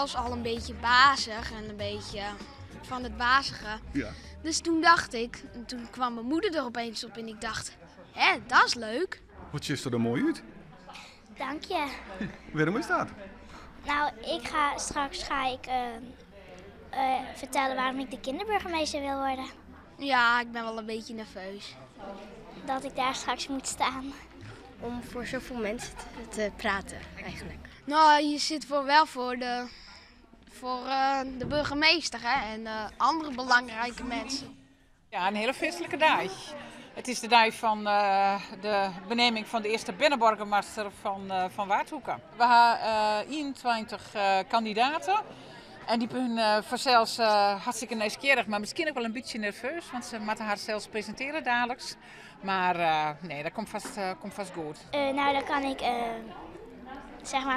was al een beetje bazig en een beetje van het bazige. Ja. Dus toen dacht ik, en toen kwam mijn moeder er opeens op en ik dacht, hè, dat is leuk. Wat ziet er mooi uit? Dank je. Waarom is dat? Nou, ik ga, straks ga ik vertellen waarom ik de kinderburgemeester wil worden. Ja, ik ben wel een beetje nerveus. Dat ik daar straks moet staan. Om voor zoveel mensen te praten, eigenlijk. Nou, je zit wel voor de burgemeester, hè, en andere belangrijke mensen. Ja, een hele feestelijke dag. Het is de dag van de beneming van de eerste binnenburgemeester van Waadhoeke. We hebben 21 kandidaten. En die zijn vanzelfs hartstikke nieuwsgierig, maar misschien ook wel een beetje nerveus, want ze moeten haar zelfs presenteren dadelijk. Maar nee, dat komt vast goed. Nou, dan kan ik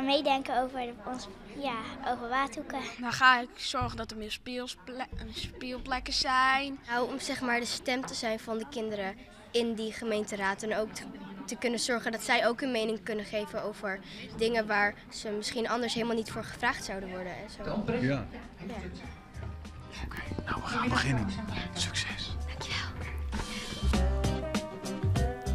meedenken over Waadhoeke. Dan ga ik zorgen dat er meer speelplekken zijn. Om de stem te zijn van de kinderen in die gemeenteraad en ook te kunnen zorgen dat zij ook hun mening kunnen geven over dingen waar ze misschien anders helemaal niet voor gevraagd zouden worden. Ja. Ja. Oké, we gaan beginnen. Succes. Dankjewel.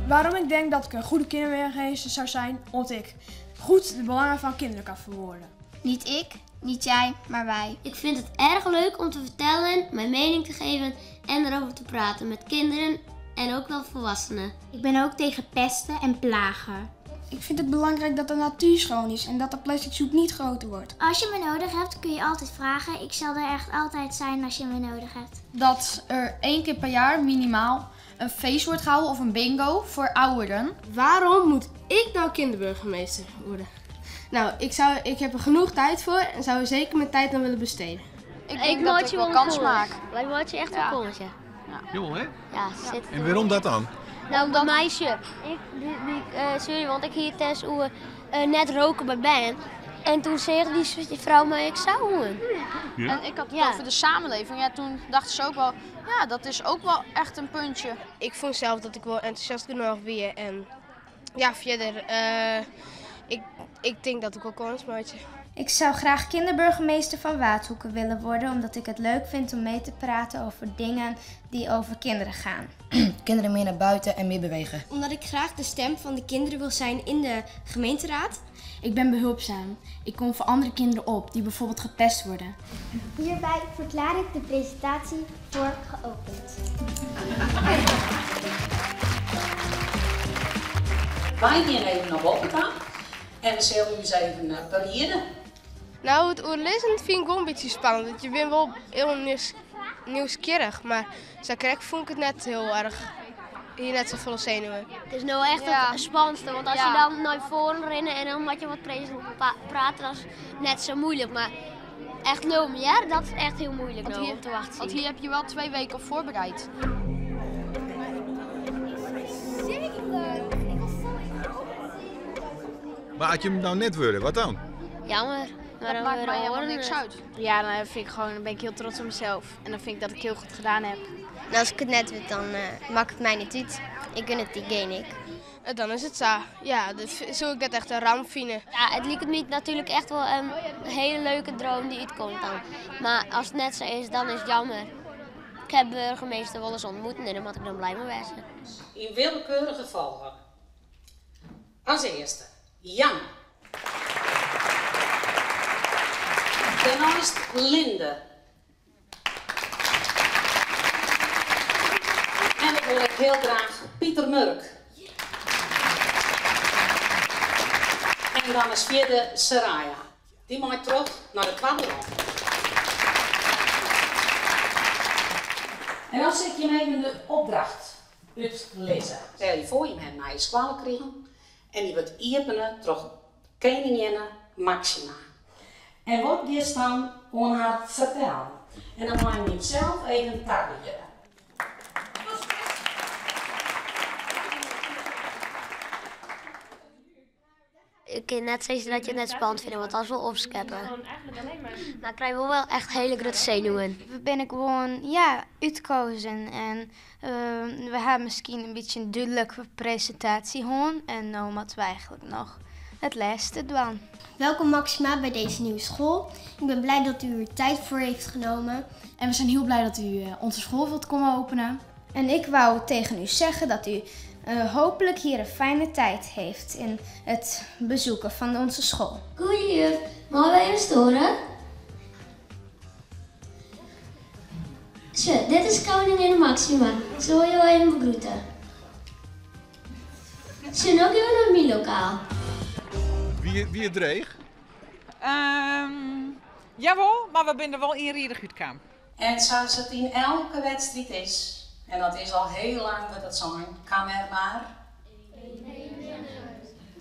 Waarom ik denk dat ik een goede kinderburgemeester zou zijn, omdat ik goed de belangen van kinderen kan verwoorden. Niet ik, niet jij, maar wij. Ik vind het erg leuk om te vertellen, mijn mening te geven en erover te praten met kinderen en ook wel volwassenen. Ik ben ook tegen pesten en plagen. Ik vind het belangrijk dat de natuur schoon is en dat de plastic soep niet groter wordt. Als je me nodig hebt, kun je altijd vragen. Ik zal er echt altijd zijn als je me nodig hebt. Dat er 1 keer per jaar minimaal een feest wordt gehouden of een bingo voor ouderen. Waarom moet ik nou kinderburgemeester worden? Ik heb er genoeg tijd voor en zou er zeker mijn tijd aan willen besteden. Ik denk Ik dat maak ik je wel wel kans een maak. kommetje. Wij maken je echt een kommetje. Ja. Jawel, hè? Ja, zit En waarom dat dan? Nou, dat meisje. Sorry, want ik hier Tess oer net roken bij Ben. En toen zei die vrouw mij, ik zou hoen. Ja. En ik had het over de samenleving. Ja, toen dachten ze ook wel, ja, dat is ook wel echt een puntje. Ik vond zelf dat ik wel enthousiast genoeg weer. En ja, verder, ik denk dat ik wel kans maak. Ik zou graag kinderburgemeester van Waadhoeke willen worden, omdat ik het leuk vind om mee te praten over dingen die over kinderen gaan. Kinderen meer naar buiten en meer bewegen. Omdat ik graag de stem van de kinderen wil zijn in de gemeenteraad. Ik ben behulpzaam. Ik kom voor andere kinderen op die bijvoorbeeld gepest worden. Hierbij verklaar ik de presentatie voor geopend. Wij gaan even naar boven gaan en we zullen u eens even pareren. Het oorlezen vind ik wel een beetje spannend. Want je bent wel heel nieuwsgierig, maar zo krijg vond ik het net heel erg. Hier net zo volle zenuwen. Het is nou echt het spannendste, want als je dan naar voren rennen en dan moet je wat praten, dat is net zo moeilijk. Maar echt lopen, ja, dat is echt heel moeilijk nou, om te wachten. Want hier heb je wel 2 weken op voorbereid. Maar had je hem nou net worden, wat dan? Jammer. Maar Dat dan maakt weer mij helemaal horen niks het. uit. Ja, dan vind ik gewoon, dan ben ik heel trots op mezelf. En dan vind ik dat ik heel goed gedaan heb. Als ik het net weet, dan maakt het mij niet uit. Ik gun het die gain ik. Dan is het zo. Ja, dat zou ik dat echt een ramp vinden. Ja, het liep me natuurlijk echt wel een hele leuke droom die uitkomt dan. Maar als het net zo is, dan is het jammer. Ik heb burgemeester wel eens ontmoet en daar moet ik dan blij mee zijn. In willekeurige volgorde. Als eerste, Jan. Daarnaast Linde. En ik wil ook heel graag Pieter Murk. En dan als vierde Saraya. Die maakt terug naar de kwadron. En dan zit je even de opdracht uitlezen. Stel je voor, je hebt naar je squalen gekregen en die wordt iepenen door koningin Maxima. En wat is dan aan haar vertellen? En dan mag je hem zelf even targeten. Ik kan net zeggen dat je het net spannend vindt, want dat is wel opscheppen. Maar ik krijg wel echt hele grote zenuwen. We zijn gewoon, ja, uitgekozen en we hebben misschien een beetje een duidelijke presentatie gehad. En nou moeten we eigenlijk nog it lêste dwaan. Welkom Maxima bij deze nieuwe school. Ik ben blij dat u er tijd voor heeft genomen. En we zijn heel blij dat u eh, onze school wilt komen openen. En ik wou tegen u zeggen dat u eh, hopelijk hier een fijne tijd heeft in het bezoeken van onze school. Goeie juf, mag we even storen? Zo, dit is koningin Maxima. Ze wil jou even begroeten. Ze nog even naar mijn lokaal. Wie, wie it dreech? Um, jawel, mar we binne der wol ienriedich útkaam. En sa as it yn elke wedstriid is, en dat is al hiel lang dat it sein, kaam der mar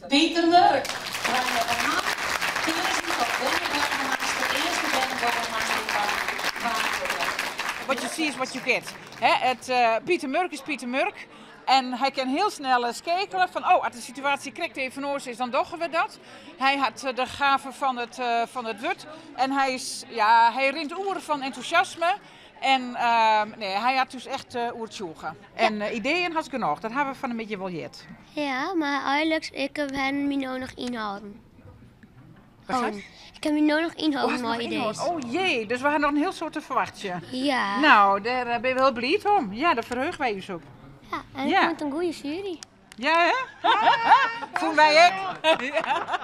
Pieter Murk krije we him keazen tot berneboargemaster, earste berneboargemaster fan Waadhoeke. What you see is what you get. Hè, it, eh, Pieter Murk is Pieter Murk. En hy kin hiel snel eh, skeakelje fan, oh, as de situaasje krekt even oars is, dan dogge we dat. Hy hat eh, de gave fan it wurd. En hy, is, ja, hy rint oer fan entûsjasme. En ehm, nee, hy hat ús echt uh, oertsjûge. En uh, ideeën hat genôch, dat ha we fan 'e middei wol heard. Ja, mar eigenlik, ik ha my no noch ynhâlden. Wat Oh, ik ha my no noch ynhâlden Oh, mei ideeën. Oh jee, dus we ha noch in hiel soad te ferwachtsjen. Ja. No, dêr eh, binne we hiel bliid om. Ja, dêr ferheuge wy ús op. Ja, en it Ja. komt in goede jury. Ja, hè? Fûnen wy ek. Ja.